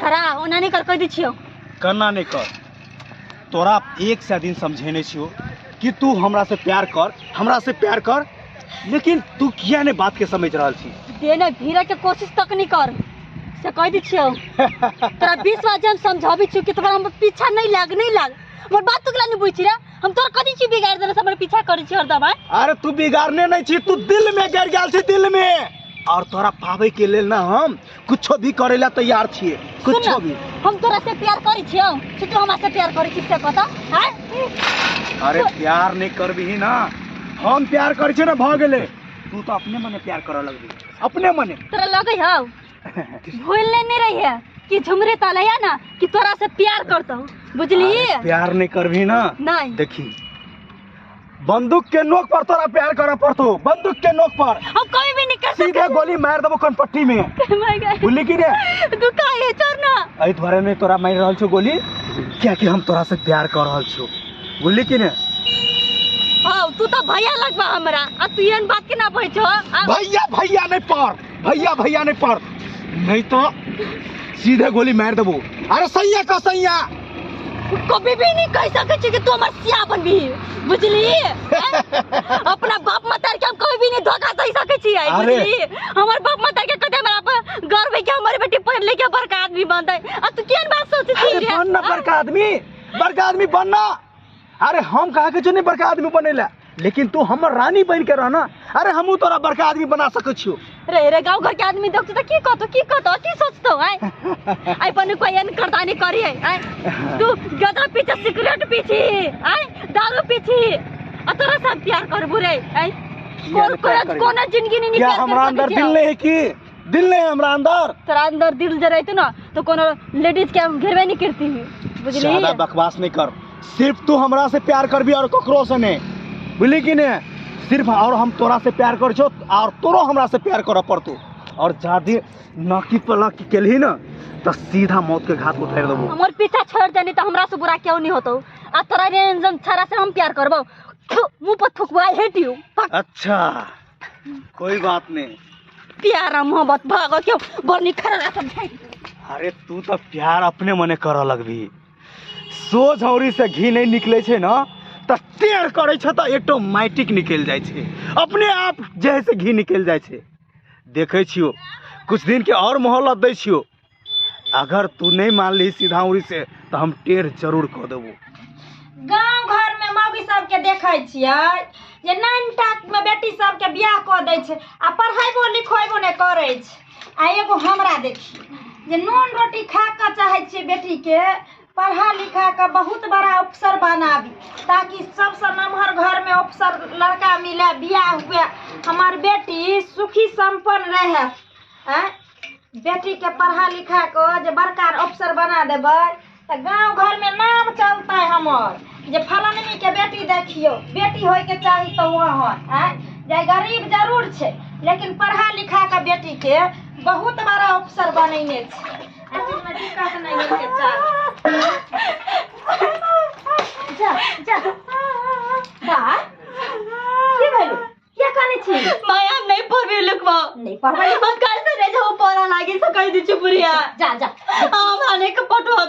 छड़ा ओना नहीं कर कह दै छियौ। कन्ना नहीं कर, तोरा एक सौ दिन समझेने छियो कि तू हमरा से प्यार कर, हमरा से प्यार कर, लेकिन तू किया नहीं बात के समझ रहल छी। देने भीड़ा के कोशिश तक नहीं कर से कह दै छियौ। तोरा 20 बार जे हम समझाबै छियौ कि तोरा हम पीछा नहीं लाग, नहीं लाग, हमर बात तू नहीं बुझी रे। हम तोरा कथी छी बिगाड़ देने से हमर पीछा करै छी हरदम? आँय? अरे तू बिगाड़ने नहीं छी, तू दिल में गड़ गेल छी, दिल में। और तोरा पावे के लेल ना हम कुछो भी करे ला तैयार छिए, कुछो भी। हम तोरा से प्यार करै छियौ, से तू हमरा से प्यार करै छी से कह आँय? अरे प्यार नहीं करबिही ना, हम प्यार करै छियै ना भऽ गेलै, तू तो अपने मने प्यार करऽ लगबी, अपने मने। तोरा लगै हौ भूलने नहीं रही है कि झुमरे तलैया ना कि तोरा से प्यार करतौ, बुझली? अरे प्यार नहीं करबी ना, नहीं। देखी बंदूक के नोक पर तोरा प्यार करऽ पड़तो, बंदूक के नोक पर। हम कभी भी नहीं कर सीधे सकते। गोली मार देबो कनपट्टी में, मार गए। बुझली कि ने? तू काहे छोड़ ना? एहि दुआरे नहीं तोरा मारि रहल छौ गोली, कियाकि हम तोरा से प्यार कर रहल छौ, बुझली कि ने? हाँ तू तो भैया लगबा हमरा, आ तू एहन बात केना कहै छौ? भैया भैया नहीं पर, भैया भैया नहीं पर, नहीं तो सीधे गोली मार देबो। अरे सैया का सैया कभी भी नहीं कह सके छी कि तू हमर सिया बनबी, बुझली? अपना बाप मतार के हम कभी भी नहीं धोखा दे सके छी, अरे। बुझली? हमर बाप मतार के कते हमरा पर गर्व है कि हमर बेटी पढ़ लिख के बड़का आदमी बनतै, आ तू केहन बात सोचै छी अरे रे? बन ना बड़का आदमी, बड़का आदमी बन ना। अरे हम कहा के छौ नहीं बड़का आदमी बनेला, लेकिन तू हमर रानी बन के रहना। अरे हमहू तोरा बड़का आदमी बना सकै छियौ। रे रे गांव घर के आदमी देखतो त की कहतो, की कहतो, की सोचतो? आय आय बन कोई एहन करदानी करी है? आय तू गदा पीछे सिगरेट पीछे, आय दारू पीछे, आ तोरा सब प्यार करबू रे? आय किया कोन नहीं प्यार कोन करबी? कोनो जिंदगी नहीं क्या प्यार कर हमरा सकै अंदर छियौ। दिल नहीं है की? दिल नहीं है हमरा अंदर? तोरा अंदर दिल जे रहतो ना तो कोनो लेडीज के घेरबे नहीं करती, बुझली? ज्यादा बकवास नहीं कर, सिर्फ तू हमरा से प्यार करबी और ककरो से नहीं, बुझली कि नहीं? सिर्फ और हम तोरा से प्यार कर छो और तोरो हमरा से प्यार करऽ पड़तो, और जादे नाकी पलाकी केलही ना तो सीधा मौत के घाट उतारि देबो। हमर पीछा छोड़ देनी तो हमरा से बुरा क्यों नहीं होतो, आ तोरा रे इंजन छड़ा से हम प्यार करबो, मुंह पर थुकबो, I hate you. अच्छा कोई बात नहीं, प्यार मोहब्बत भागो क्यों बरनी खड़ा सब झाई। अरे तू तो प्यार अपने मने करऽ लगबी, सोझ औरी से घी नहीं निकले छे ना त टेढ़ करे छे त ऑटोमेटिक निकल जाय छे, अपने आप जे है से घी निकल जाय छे। देखे छियो कुछ दिन के और मोहलत दै छियो, अगर तू नहीं मान ली सीधा उरी से तो हम टेढ़ जरूर कऽ देबो। गांव घर में मौगी सबके देखै छियै जे नाइन टाक में बेटी सबके बियाह कऽ दै छै आ पढ़ेबो लिखेबो नहि करै छै। आ एगो हमरा देखी जे नून रोटी खा कऽ चाहै छियै बेटीके पढ़ा लिखा कऽ बहुत बड़ा अफसर बनाबी, ताकि सबसँ नमहर घरमे अफसर लड़का मिले, बियाह हुए, हमर बेटी सुखी सम्पन्न रहै। आँय बेटीके पढ़ा लिखा कऽ जे बड़का अफसर बना देबै तऽ गाँव घरमे नाम चलतै हमर, जे फलानमीके बेटी देखियौ, बेटी होइके चाही तऽ ओहन। आँय जे गरीब जरूर छै लेकिन पढ़ा लिखा कऽ बेटीके बहुत बड़ा अफसर बनेने छै, एहिमे दिक्कत नहि होइके चाही। जा जा बा की भेलै, किया कानै छी? माय हम नहीं पढ़बे लिखबो, नहीं पढ़बै हम काल से रह जाऊ पढ़ा लागी से कह दी बुढ़िया। जा जा हम आने के पटो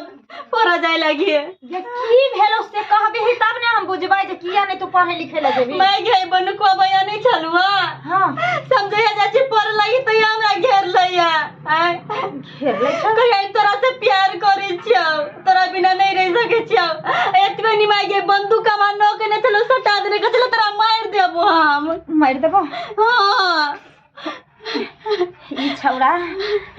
पढ़ा जाए लागी। जे की भेलो से कहबही तब ने हम बुझबै जे किया नहीं तू पढ़े लिखे ले जेबही। मैं गई बनुकवा भैया नहीं चलू। हां हां समझे जा छी पढ़ लागी तो हमरा घेर लैया। आय घेर लै छौ? कहिया तोरा से प्यार करै छियौ, तोरा बिना नहीं रह सकै छियौ। एतबे नि माय गे बंदूक मा नोक ने चलो सटा देने के चलो तोरा मार देबो हम। मारि देबो? हां ई छौड़ा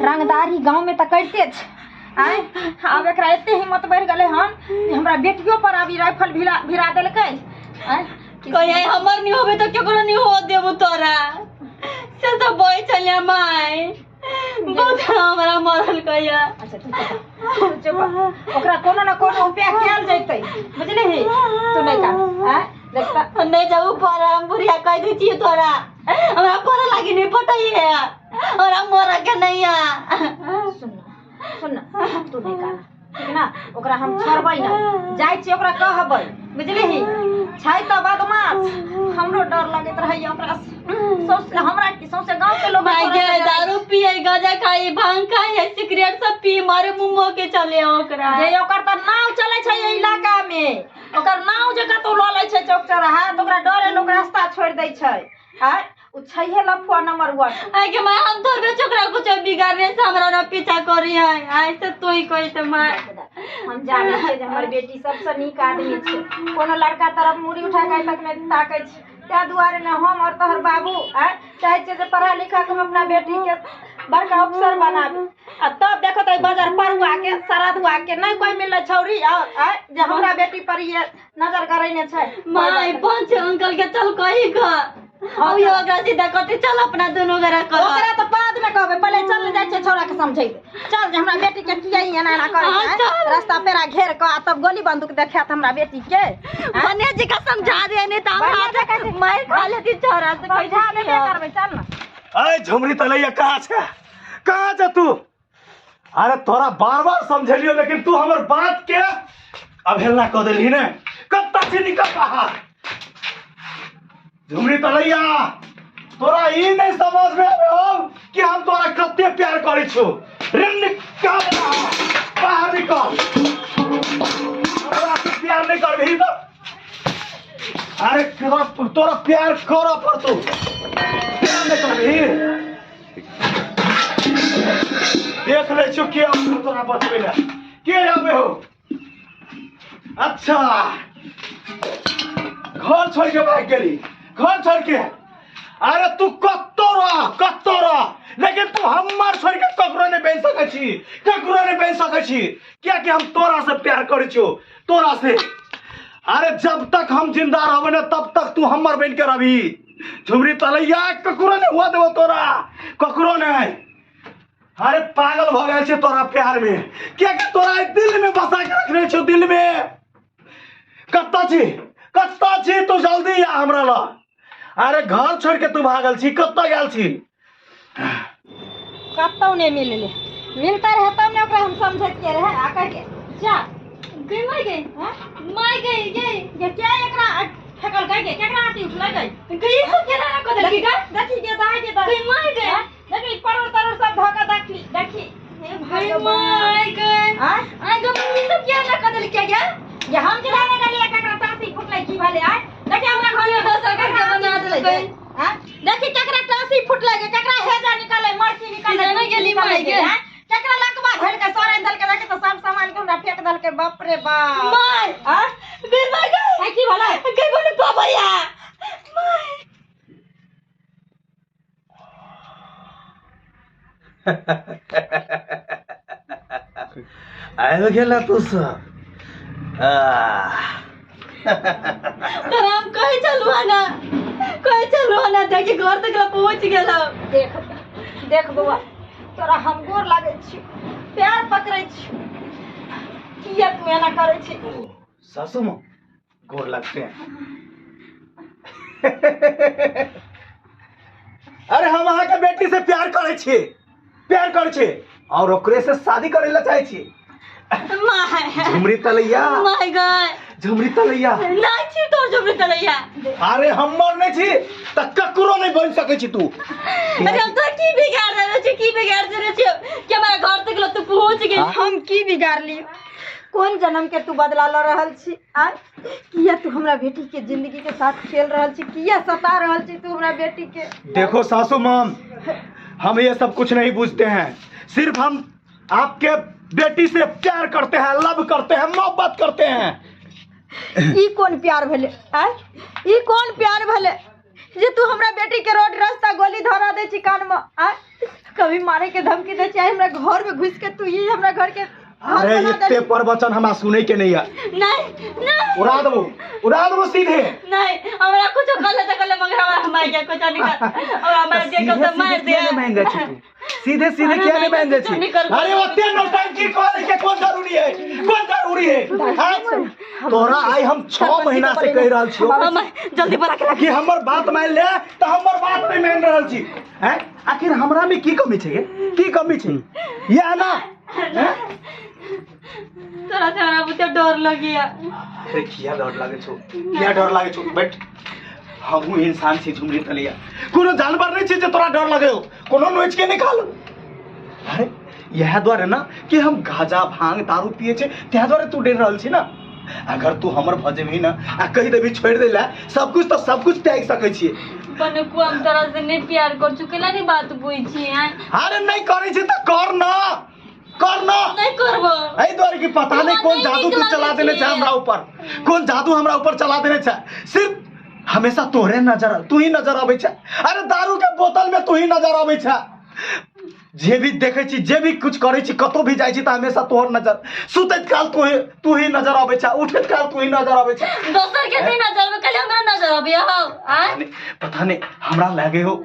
रंगदारी गांव में तऽ करिते छै। आँय आब एकरा एते हिम्मत बढ़ि गेलै हन जे हमरा बेटियो पर आब ई राइफल भिड़ा भिड़ा देलकै। आँय कहिया हमर नहीं होबे तो केकरो नहीं हो देबो तोरा से तो बय चलिया माय बहुत हमरा मरल कहिया। अच्छा ठीक छै, चुप, ओकरा कोनो ना कोनो उपाय कयल जैतै, बुझलिही? तू नहि कान। आँय देखता नहीं जाऊ पर हम बुढ़िया कह दै छियै तोरा हमरा पढ़े लागी नहीं पटैये, हमरा मरऽ के नहीं है। सुन सुन तू नहि कान, ठीक ना? ओकरा हम छोड़बै ना, जाइ छियै ओकरा कहबै, बुझलिही? छै तऽ बदमाश, हमरो डर लगैत रहैया ओकरा से। सौंसे हमरा की सौंसे गाँव के लोग माय गे दारू पिए, गांजा खाई, भांग खाई, सिगरेट सिगरेट सब पी मारे मुँह के चले ओकरा। जे ओकर तऽ नाव चलै छै एहि इलाका मे, ओकर नाव जे कतौ लऽ लै छै चौक चौराहा तऽ ओकरा डरे लोक रास्ता छोड़ि दै छै। आँय, ओ छैहे लफुआ नंबर वन। आइ के माय, हम थोड़बे छोकरा कुछ बिगाड़ने से हमरा ना पीछा करी है, आइ से तू ही कही तो माय। हम जानै छियै जे हमर बेटी सबसँ नीक आदमी छै, कोनो लड़का तरफ मुड़ी उठा कऽ आइ तक नहि ताकै छै, ताहि दुआरे ने हम आओर तोहर बाबू आँय चाहै छियै जे पढ़ा लिखा कऽ हम अपना बेटीके बड़का अफसर बनाबी। आ तब देखो तऽ बजर परुआ के सरदुआ के नहि कोइ मिललै छौरी आओर आँय जे हमरा बेटी पर ये नजर गरैने छै। माय पंच अंकल के चल कही क और ये ओकरा सीधा कहते चल अपना दोनों गोरा कर। ओकरा तऽ बाद में कहबै, पहिले चल जाइ छियै छौड़ा के समझेबै, चल जे हमरा बेटी के किया ई एना एना करै हाँ, छै, चल। रास्ता पेरा घेर कऽ आ तब गोली बंदूक देखायत हमरा बेटी के। बने जी का समझा दे, नहीं तो हम बढ़िया हाथ जगह से। मार खा लेती छौड़ा से, कहि समझा देबे दियौ। करबै, चल ना। अरे झुमरी तलैया कहाँ छै, कहाँ छै तू? अरे तोरा बार बार समझेलियो लेकिन तू हमर बात के अवहेलना कऽ देलही ने। कत्ता छी निकल बाहर। झुमरी तलैया तोरा ई नहीं समझ में आबे हो कि हम तोरा कते प्यार करै छौ। रे निकल बाहर, बाहर निकल, हमरा से प्यार नहीं करबही तऽ अरे तोरा प्यार करऽ पड़तौ, प्यार नहीं करबही। देख लै छियौ के आबै तोरा बचबै लए, के आबै हो? अच्छा घर छोड़ के भागि गेली, घर छोड़ के। अरे तू कतौ रह, कतौ रह, लेकिन तू हमर छोड़ के ककरो नहीं बनि सकै छी, ककरो नहीं बनि सकै छी, कियाकि हम तोरा से प्यार करै छियौ, तोरा से। अरे जब तक हम जिंदा रहबै ने तब तक तू हमर बनि के रहबही। झुमरी तलैया ककरो नहीं हुआ देबो तोरा, ककरो नहीं। अरे पागल भऽ गेल छै तोरा प्यार में, कियाकि तोरा एहि दिल में बसा के रखने छौ, दिल में। कतऽ छी, कतऽ छी तू? जल्दी आ हमरा लग। अरे घर छोड़ के तू भागल छी, कतऽ गेल छी? कतौ नहि मिललै, मिलता रहे तब ने ओकरा हम समझैतियै रहे। आ कह के जा गई माय गई, हाँ? माय गई गई। ये क्या एकरा फेकल गई, केकरा आटी उठलै गई? गई सब केना ना कह देलकी गा? देखी गे दाइ गे दाइ। गई माय गई। हाँ? देखी परोड़ तरोड़ सब धऽ कऽ देखी, देखी। हे गई भगवान। माय गई। आँय? आइ गो मम्मी सब केना ना कह देलकी गे? ये हम जे लाने गेलियै केकरा टाँसी फुटलै की भेलै? आँय? देखी हमरा घर में दोसर घर के बना देलकै। आँय? देखी केकरा टाँसी फुटलै गे, केकरा हेजा निकललै, मरची निकललै, जाने गेली माय गे। आँय? केकरा लकवा धरि के सड़न देलकै, देखी तऽ सब सामान के हमरा फेक देलकै। बाप रे बाप। माय। आँय? गई माय गई। आँय, की भेलै? गई बोले बाबैया। माय। आबि गेला तू सब? तोरा हम कहै छलहुँ हँ ना, कहै छलहुँ हँ ना, देखी घर तक ला पहुँच गेलहुँ। देख देख बौआ, तोरा हम गोर लागै छी, पैर पकड़ै छी, किया तू एना करै छी? सासू माँ गोर लगते हैं। अरे हम अहाँके बेटी से प्यार करै छी, प्यार करै छी और ओकरे से शादी करै ला चाहै छी। My. Jhumri Talaiya. My गई। झुमरी तलैया। नहीं छी तोर झुमरी तलैया। अरे हमर नहीं छी त ककरो नहीं बन सकै छी तू। अरे हम तो की बिगाड़ देने छी, की बिगाड़ देने छी कि हमारा घर तक ला तू पहुंच गेल। हाँ? हम की बिगाड़ली? कोन जन्म के तू बदला ल रहल छी? आ किया तू हमरा बेटी के जिंदगी के साथ खेल रहल छी? किया सता रहल छी तू हमरा बेटी के? देखो सासू माम, हम ये सब कुछ नहीं पूछते हैं, सिर्फ हम आपके बेटी से प्यार करते हैं, लव करते हैं, मोहब्बत करते हैं। ई कोन प्यार भेले? आ ई कोन प्यार भेले जे तू हमरा बेटी के रोड रास्ता गोली धरा दे छी कान में? आ कभी मारे के धमकी दे छी, हमरा घर में घुस के तू ई हमरा घर के अरे इतने प्रवचन हमरा सुने के नहीं है। नहीं नहीं, उड़ा देबो, उड़ा देबो सीधे। नहीं, हमरा कुछ गलत गलत मगर हमरा मार के कुछ नहीं कर, और हमरा देखो तो मार दे। सीधे मान जाय छी तू, सीधे सीधे किया नहीं मान जाय छी? अरे ओते नौटंकी करे के कोन जरूरी है, कोन जरूरी है? हाँ? तोरा आई हम 6 महीना से कह रहल छियो जल्दी बना के कि हमर बात मान ले, त हमर बात नहीं मान रहल छी। हैं? आखिर हमरा में की कमी छै गे? की कमी छै या ना? हैं? तोरा से हमरा बहुते डर लगिया। अरे किया डर लागे छौ, किया डर लागे छौ? बैठ, हमहूँ इंसान छी झुमरी तलैया, कोनो जानवर नहीं छी जे तोरा डर लगे हो, कोनो नोच के निकाल। अरे इएह दुआरे ने कि हम गाजा भांग दारू पिए छै, ताहि दुआरे तू डरि रहल छी ने। अगर तू हमर भऽ जेबही ने आ कहि देबही छोड़ि दै लए सब कुछ, तऽ सब कुछ त्यागि सकै छियै। बनुकुआ हम तोरा से नहीं प्यार कर चुके ला नहीं बात बुझ छी हैं। अरे नहीं करै छी तऽ कर ना, कर ना। नहीं करबो। एहि दुआरे कि पता नहीं कोन जादू तू चला देने छै हमरा ऊपर, कोन जादू हमरा ऊपर चला देने छै। सिर्फ हमेशा तोहरे नजर, तू ही नजर अबै छै। अरे दारू के बोतल में तू ही नजर अबै छै। जे भी देखै छी, जे भी कुछ करै छी, कतौ भी जाइ छी तऽ हमेशा तोहर नजर। सुतैत काल तू ही नजर अबै छै, उठैत काल तू ही नजर अबै छै। दोसर के नहीं नजर अबै, खाली हमरा नजर अबै हो, आँय? पता नहीं, हमरा लागे हो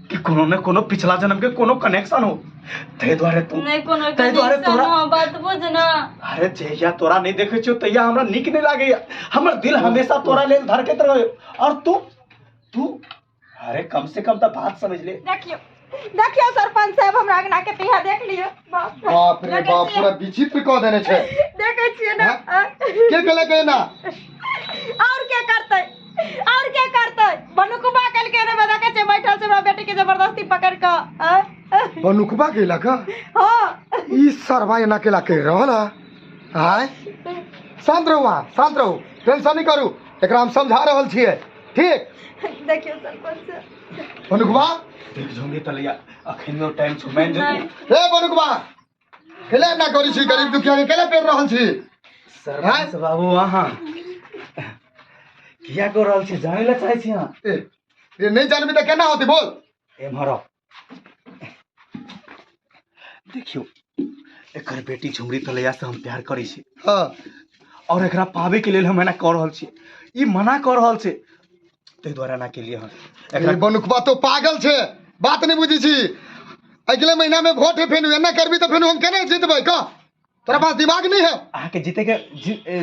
कि कोनो ने कोनो पिछला जन्म के कोनो कनेक्शन हो, ताहि दुआरे तू नहीं कोनो ताहि दुआरे कनेक्शन तोरा हो, बात बुझ ना। अरे जहिया तोरा नहीं देखै छियौ तहिया हमरा नीक नहीं लागैया, हमर दिल हमेशा तोरा लेल धड़कैत रहै। और तू, तू अरे कम से कम तऽ बात समझ ले। देखियौ, देखियौ सरपंच साहब, हमरा अंगना के पीछा देख लियौ। बाप रे बाप, पूरा विचित्र कऽ देने छै। देखै छियै ने? हाँ? के केलक एना? और के करतै, और के करतै? बनुकबा कल के ने देखै छै बैठल छै हमरा बेटी के जबरदस्ती पकड़ कऽ। आँय? बनुकबा केलक? हाँ। ई सरवा एना केला करि रहल है? आँय? शांत रहू अहाँ, शांत रहू, टेंशन नहीं करू, एकरा हम समझा रहल छियै, ठीक? देखियौ सरपंच साहब। बनुकबा देख झुमरी तलैया, अखनियो टाइम छौ, मानि जो। नहीं। हे बनुकबा, केला एना करै छी? गरीब दुखिया के केला पेर रहल छी? सरपंच बाबू अहाँ किया कऽ रहल छी? जानै लए चाहै छी अहाँ? ए, रे नहीं जानबी तऽ केना होतै बोल? एम्हर आउ। देखियौ, एकर बेटी झुमरी तलैया से हम प्यार करै छी। हाँ। और एकरा पाबै के लेल हम एना कऽ रहल छी। ई मना कऽ रहल छै, ताहि दुआरे एना केलियै हन। एकरा बनुकबा तो पागल छै, बात नहीं बुझै छी। अगले महीना में वोट है, फेन एना करबी तऽ फेन हम केना जीतबै? कह, तोरा पास दिमाग नहीं है? अहाँके जीते के,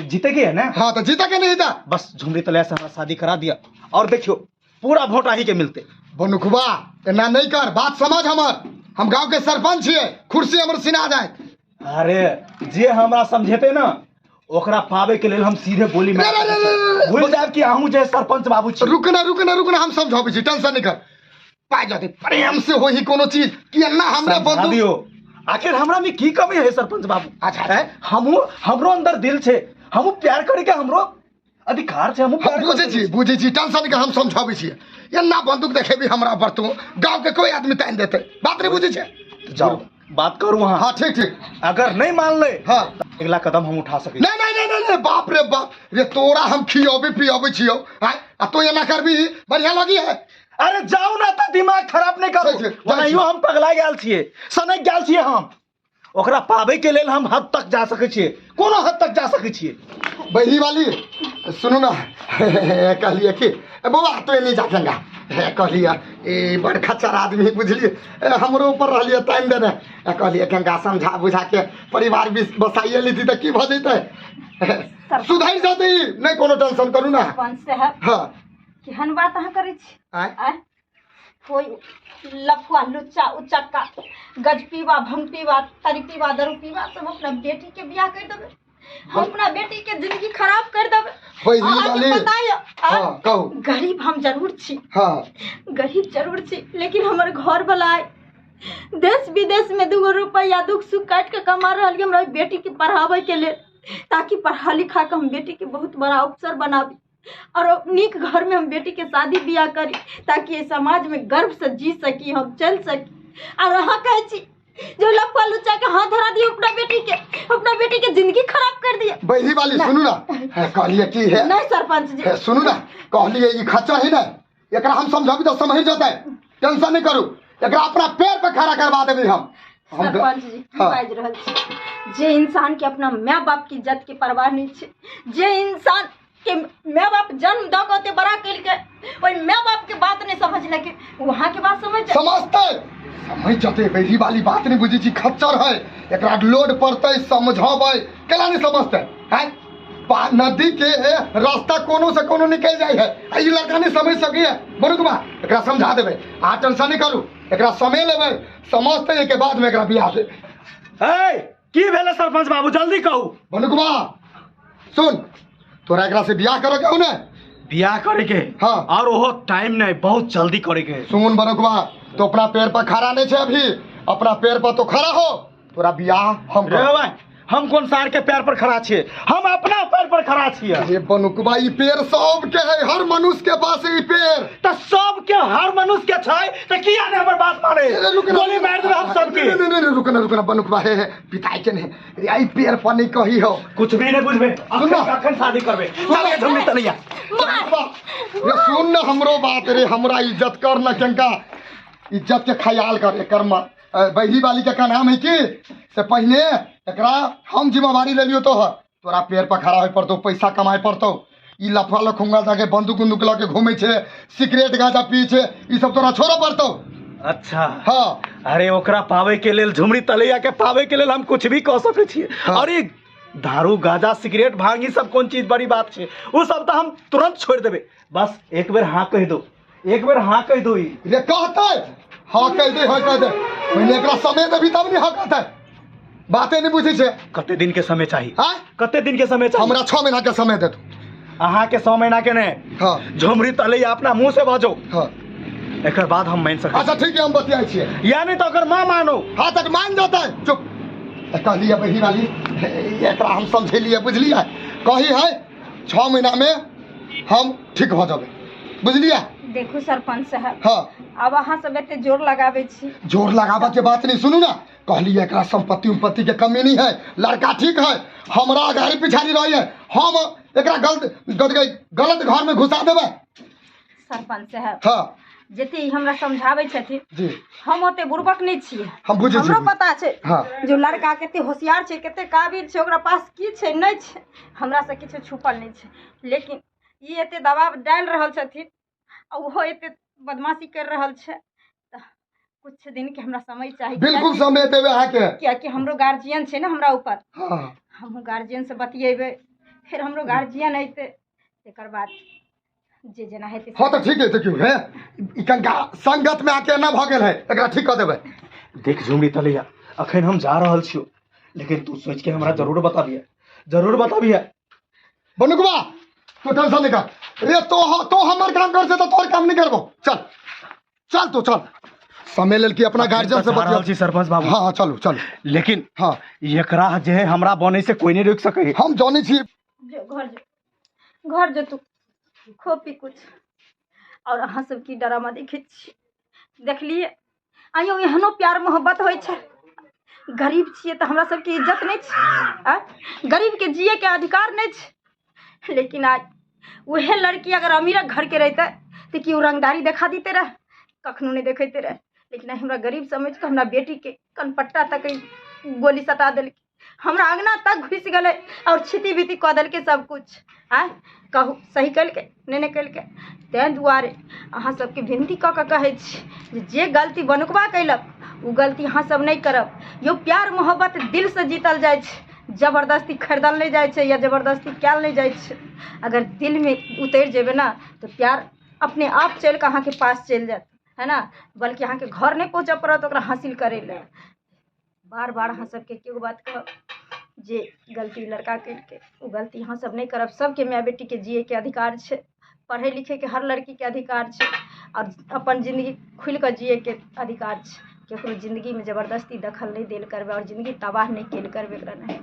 जीते के है ना? हाँ, तऽ जीते के नहीं था। बस झुमरी तलैया से हमरा शादी करा दिया और देखियौ पूरा वोट अहीं के मिलते। बनुकबा एना नहीं कर, बात समझ हमर, हम गांव के सरपंच छियै, कुर्सी हमर सिना जाए। अरे जे हमरा समझेते ना, ओकरा पावे के लेल हम सीधे गोली मार रे, रे, रे, रे, रे। भूल जायब कि अहूँ जे सरपंच बाबू छी। रुकना, रुकना, रुकना, हम समझाबै छी, टेंशन नहीं कर। पाइ जाते प्रेम से होही कोनो चीज कि एना हमरा समझा बंदूक दियो। आखिर हमरा में की कमी है सरपंच बाबू? अच्छा, है? हमरो अंदर दिल छै, हमहूँ प्यार करे के हमरो अधिकार छै, हमहूँ प्यार हम बुझै छी, बुझै छी, टेंशन नहीं कर, हम समझाबै छी। एना बंदूक देखेबी हमरा पर तू, गांव के कोई आदमी तानि देतै, बात नहीं बुझै छै? जाओ बात करू अहाँ। हाँ, ठीक, ठीक। अगर नहीं मान ले, हाँ। अगला कदम हम उठा सकै। नहीं, नहीं, नहीं, नहीं, नहीं, बाप रे बाप रे, तोरा हम खियौबी पियौबी छियौ, आँय? आ तू एना करबी बढ़िया लगी है? अरे जाओ ना तऽ दिमाग खराब नहीं करू। ठीक, ठीक, जाइ ओनाहियो छी। हम पगला गेल छियै, सनकि गेल छियै हम। ओकरा पाबै के लेल हम हद तक जा सकै छियै, कोनो हद तक जा सकै छियै। बहिनी वाली सुनू ना, कहलिए कि बौआ तो नहीं जा गंगा, कहलिए ई बड़ खच्चर आदमी बुझलिए, हमरो ऊपर रहलिए तानि देने, कहलिए गंगा समझा बुझा के परिवार भी बसाइए लीती तऽ की भऽ जैतै, सुधरि जेतै, नहीं कोनो टेंशन करू ना। सरपंच साहब, हाँ। केहन बात अहाँ करै छी? आँय? आँय? कोई लफुआ लुच्चा उचक्का गजपीवा भंगपीवा तरीपीवा दरूपीवा सब अपना बेटी के बियाह कर देबै, हम अपना बेटी के जिंदगी खराब कर देबै। वही अहाँके वाली। पता यऽ, आँय? हाँ, कहू। गरीब हम जरूर छी। हाँ। गरीब जरूर छी, लेकिन हमर घर वाला आइ देश विदेश में 2 रुपया दुख सुख काटि के कमा रहल यऽ हमरा बेटी के पढ़ाबै के लेल, ताकि पढ़ा लिखा के हम बेटी के बहुत बड़ा अफसर बनाबी और नीक घर में हम बेटी के शादी बियाह करी, ताकि ये समाज में गर्व से जी सकी, हम चल सकी। और अहाँ कहै छी जो लफुआ लुच्चा के हाथ धरा दिए अपना बेटी के, अपना बेटी के जिंदगी खराब कर दिए। बही वाली सुनू ना, है, कहलिए की है? नहीं सरपंच जी। है, सुनू ना, कहलिए ई खच्चर है ना, एकरा हम समझाबी तो समझ जतै, टेंशन नहीं करू, एकरा अपना पैर पे खड़ा करवा देबी हम। हम सरपंच जी की हाँ। बाजि रहल छी? जे इंसान के अपना माय बाप की इज्जत के परवाह नहीं छै, जे इंसान के माय बाप जन्म दऽ के ओते बड़ा केलकै, ओहि माय बाप के बात नहीं समझलकै, वहाँ के बात समझ जाए। समझतै, समझ जतै, बही वाली बात नहीं बुझै छी, खच्चर है, एकरा लोड पड़तै, समझाबै, केना नहीं समझतै? हैं? नदी के रास्ता कोनो से कोनो निकल जाय है, आ ई लड़का नहीं समझ सकैए। बरुकबा एकरा समझा देबै, अहाँ टेंशन नहीं करू, एकरा समय लेबै, समझतै एहिके बाद में एकरा बियाह देबै। ए, की भेलै सरपंच बाबू, जल्दी कहू। बनुकबा सुन, तोरा एकरा से बियाह करे के हौ ने? बियाह करे के? हाँ। और ओहो टाइम नहीं, बहुत जल्दी करे के। सुन बनुकबा, तो अपना पैर पर खड़ा नहीं छे अभी, अपना पैर पर तो खड़ा हो, तोरा बियाह हम रे भाई, हम कोन सार के पैर पर खड़ा छियै? हम अपना पैर पर खड़ा छियै। रे बनुकबा, ई पेड़ सबके है, हर मनुष्य के पास है ई पेड़। तऽ सबके हर मनुष्य के छै तऽ किया नहि हमर बात माने? रे, रुक ना। गोली मारि देबै हम सबके। नहीं नहीं नहीं, रुक ना, रुक ना बनुकबा, हे हे पिताई के नहीं रे, ई पेड़ पर नहीं कही हो। कुछ भी नहीं बुझबे। सुन ना। अखन अखन शादी करबे। चल गे झुमरी तलैया। बनुकबा, रे सुन ना हमरो बात रे, हमरा इज्जत कर ना, कंका इज्जत के ख्याल कर। एकर बहरी वाली के का नाम है की से पहले एकरा हम जिम्मेवारी ले लियो तोहर, तोरा पेड़ पर खड़ा होय पड़तो, पैसा कमाए पड़तो। ई लफड़ा लखुंगा जाके बंदूक उंदूक लऽ के घूमै छै, सिगरेट गांजा पी छै, ई सब तोरा छोड़ऽ पड़तौ। अच्छा। हाँ। अरे ओकरा पावे के लेल, झुमरी तलैया के पावे के लेल हम कुछ भी कऽ सकै छियै। हाँ। अरे दारू गांजा सिगरेट भांग ई सब कोन चीज बड़ी बात छै, ओ सब तऽ हम तुरंत छोड़ि देबै। बस एक बेर हाँ कहि दो, एक बेर हाँ कहि दो। ई रे कहतै हाँ कहि दे, हाँ कहि दे, पहिले एकरा समय देबही तब ने हाँ कहतै, बाते नहीं बुझै छै। कते दिन के समय चाही? हाँ? कते दिन के समय चाही? हमरा 6 महीना के समय दे तू। अहाँ के 100 महीना के नहि। हाँ। झुमरी तलैया अपना मुँह से बाजो। हाँ। एकर बाद हम मानि सकै। अच्छा ठीक है, हम बतियाइ छियै। या नहीं तऽ ओकर माँ मानो। हाँ तक मान जेतै। चुप। तऽ कहलियै बही वाली, एकरा हम समझेलियै, बुझलियै? कही है 6 महीना में हम ठीक भऽ जेबै, बुझलियै? देखू सरपंच साहब। हाँ। अब अहाँ सब एते जोर लगाबै छी। जोर लगाबऽ के बात नहीं, सुनू ना, कहलियै एकरा संपत्ति उम्पत्ति के कमी नहीं है, लड़का ठीक है, हमरा अगाड़ी पिछाड़ी रही है, हम एकरा गलत गलत घर में घुसा देबै। सरपंच साहब। हाँ। जते ई हमरा समझाबै छथिन जी। हम ओते बुड़बक नहि छियै। हम बुझै छियै। हमरो पता छै। हाँ। जो लड़का कते होशियार छै, कते काबिल छै, ओकरा पास की छै नहि छै, हमरा से किछु छुपल नहि छै। लेकिन ई एते दबाव डालि रहल छथिन आ ओहो एते बदमाशी करि रहल छै, तऽ कुछ दिन के हमरा समय चाही। बिल्कुल समय देबै अहाँके। कियाकि हमरो गार्जियन छै ने हमरा ऊपर। हाँ। हमहूँ गार्जियन से बतियेबै, फेर हमरो गार्जियन अयतै, तकर बाद जे जेना हेतै। हाँ तऽ ठीक है, देखियौ हे ई कनिका संगत में आके एना भऽ गेल है, एकरा ठीक कऽ देबै। देख झुमरी तलैया, अखन हम जा रहल छियौ, लेकिन तू सोचि के हमरा जरूर बताबिहे, जरूर बताबिहे। बनुकबा तू टेंशन नहीं कर रे, तो हमर काम कर से तो तोर काम नहीं करबो। चल चल तू चल, समय लेल कि अपना गार्जियन से जा रहल बतिया। छी सरपंच बाबू। हाँ हाँ चलू चलू। लेकिन हाँ। एकरा जे है हमरा बनै से कोई नहीं रोकि सकै। हम जानै छी। जो घर जो, घर जो तू खो पी कुछ। और अहाँ सब की ड्रामा देखै छी, देखलियै आइयो एहनो प्यार मोहब्बत होइ छै। गरीब छियै तऽ हमरा सबके इज्जत नहि छै, आँय? गरीबके जियैके अधिकार नहि छै। लेकिन आइ उहे लड़की अगर अमीरक घरके रहितै तऽ की ओ रंगदारी देखा दिते रहै? कखनो नहि देखैते रहै। लेकिन आइ हमरा गरीब समझिकऽ हमरा बेटीके कनपट्टा तक गोली सटा देलकै, हमरा अङ्गना तक घुसि गेलै आओर छिती बीती कऽ देलकै सब कुछ। आँय कहू सही केलकै? नहि नहि केलकै। ताहि दुआरे अहाँ सबके विनती कऽ कऽ कहै छी जे गलती बनुकबा कयलक ओ गलती अहाँ सब नहि करब। यौ प्यार मोहब्बत दिलसँ जीतल जाइ छै, जबरदस्ती खरीदल नहि जाइ छै या जबरदस्ती कयल नहि जाइ छै। अगर दिलमे उतरि जेबै ने तऽ प्यार अपने आप चलि कऽ अहाँके पास चलि जायत, है ना? बल्कि अहाँके घर नहि पहुँचऽ पड़त ओकरा हासिल करै लए। बार बार अहाँ सबके एके गो बात कहब जे गलती लड़का केलकै ओ गलती अहाँ सब नहि करब। सबके माय बेटीके जियैके अधिकार छै, पढ़ै लिखैके हर लड़कीके अधिकार छै, आओर अपन जिन्दगी खुलि कऽ जियैके अधिकार छै। ककरो जिन्दगीमे जबरदस्ती दखल नहि देल करबै आओर जिन्दगी तबाह नहि कयल करबै एकरा नहि।